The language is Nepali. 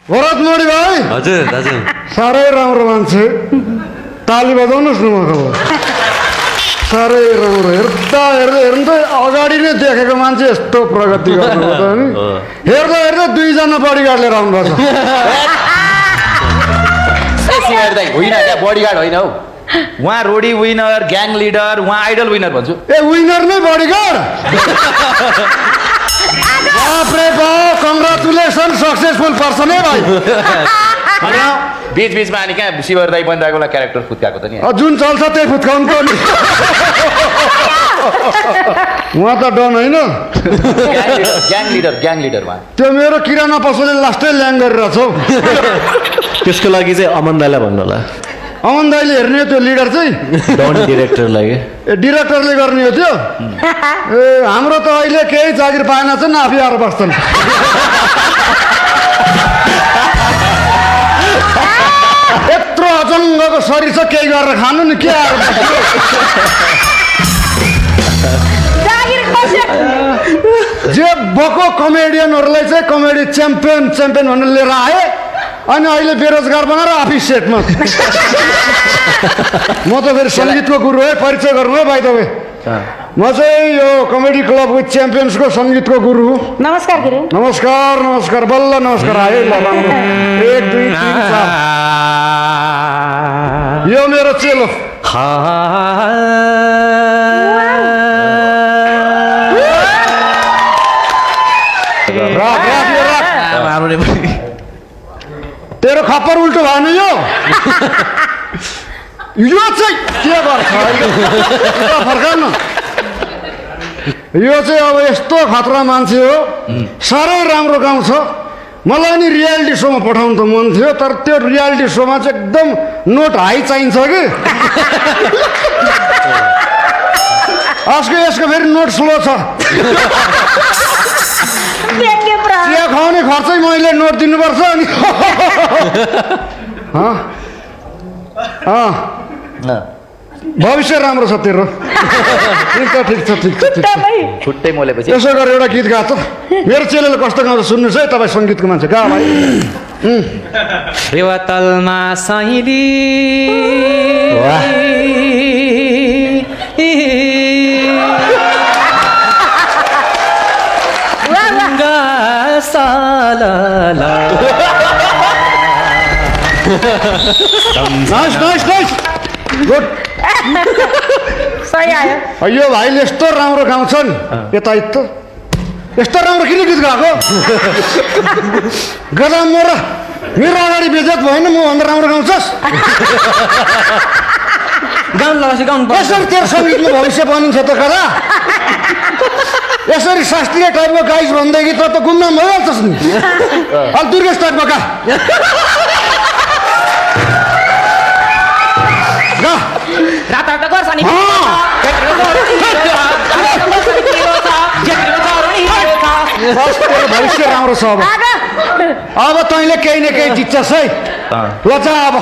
भरत मोडी भाइ हजुर दाजु साह्रै राम्रो मान्छे ताली बजाउनुहोस् न म खबर साह्रै राम्रो हेर्दा हेर्दा हेर्नु त अगाडि नै देखेको मान्छे यस्तो प्रगति गर्नु नि हेर्दा हेर्दा दुईजना बडीगार्डले राम्रो भएको छ होइन क्या बडीगार्ड होइन हौ उहाँ रोडी विनर ग्याङ लिडर उहाँ आइडल विनर भन्छु ए विनर नै बडीगार्ड बाप रे बाप कङ्ग्रेचुलेसन सक्सेसफुल पर्सन है भाइ बिच बिचमा अनि कहाँ शिवर दाई बनिरहेको बेला क्यारेक्टर फुत्काएको त नि जुन चल्छ त्यही फुत्काउनु पर्ने उहाँ त डन होइन ग्याङ लिडर उहाँ त्यो मेरो किराना पसलले लास्टै ल्याङ गरिरहेछ हौ त्यसको लागि चाहिँ अमन दाइलाई भन्नु होला अमन दाइले हेर्ने हो त्यो लिडर चाहिँ डन डिरेक्टरलाई ए डिरेक्टरले गर्ने हो त्यो ए हाम्रो त अहिले केही जागिर पाएन छ नि आफै आएर बस्छन् यत्रो अचङ्गको शरीर छ केही गरेर खानु नि के आएर जे बको कमेडियनहरूलाई चाहिँ कमेडी च्याम्पियन भनेर लिएर आए अनि अहिले बेरोजगार बनाएर आफै सेटमा म त फेरि सङ्गीतको गुरु है परिचय गर्नु है भाइ तपाईँ म चाहिँ यो कमेडी क्लब विथ च्याम्पियन्सको सङ्गीतको गुरु हुँ नमस्कार गिरे नमस्कार नमस्कार बल्ल नमस्कार आयो ल राम्रो 1 2 3 4 यो मेरो चेलो राख राख यो राख तेरो खप्पर उल्टो भएन यो यो चाहिँ के गर्छ फर्काउन यो चाहिँ अब यस्तो खतरा मान्छे हो साह्रै राम्रो गाउँछ मलाई नि रियालिटी सोमा पठाउनु त मन थियो तर त्यो रियालिटी सोमा चाहिँ एकदम नोट हाई चाहिन्छ कि यसको फेरि नोट स्लो छ चिया खुवाउने खर्चै मैले नोट दिनुपर्छ अनि भविष्य राम्रो छ तेरो ठिक छ छुट्टै मोलेपछि यसो गरेर एउटा गीत गा त मेरो चेलीले कस्तो गाउँछ सुन्नुहोस् है तपाईँ सङ्गीतको मान्छे गा भाइ रेवातलमा साइली नाइस गुड सही आयो यो भाइले यस्तो राम्रो गाउँछ नि यता यस्तो राम्रो किन गीत गाएको गदा मोरा मेरो अगाडि बेजत भएन म भन्दा राम्रो गाउँछस् यसरी तेरो सङ्गीतमा भविष्य बनिन्छ त गदा यसरी शास्त्रीय टाइपको गाइस भन्दैकी त गुमनाम भइहाल्छस् नि अब दुर्गेश टाइपमा गा भविष्य राम्रो छ अब तैँले केही न केही जित्छस् है ल जा अब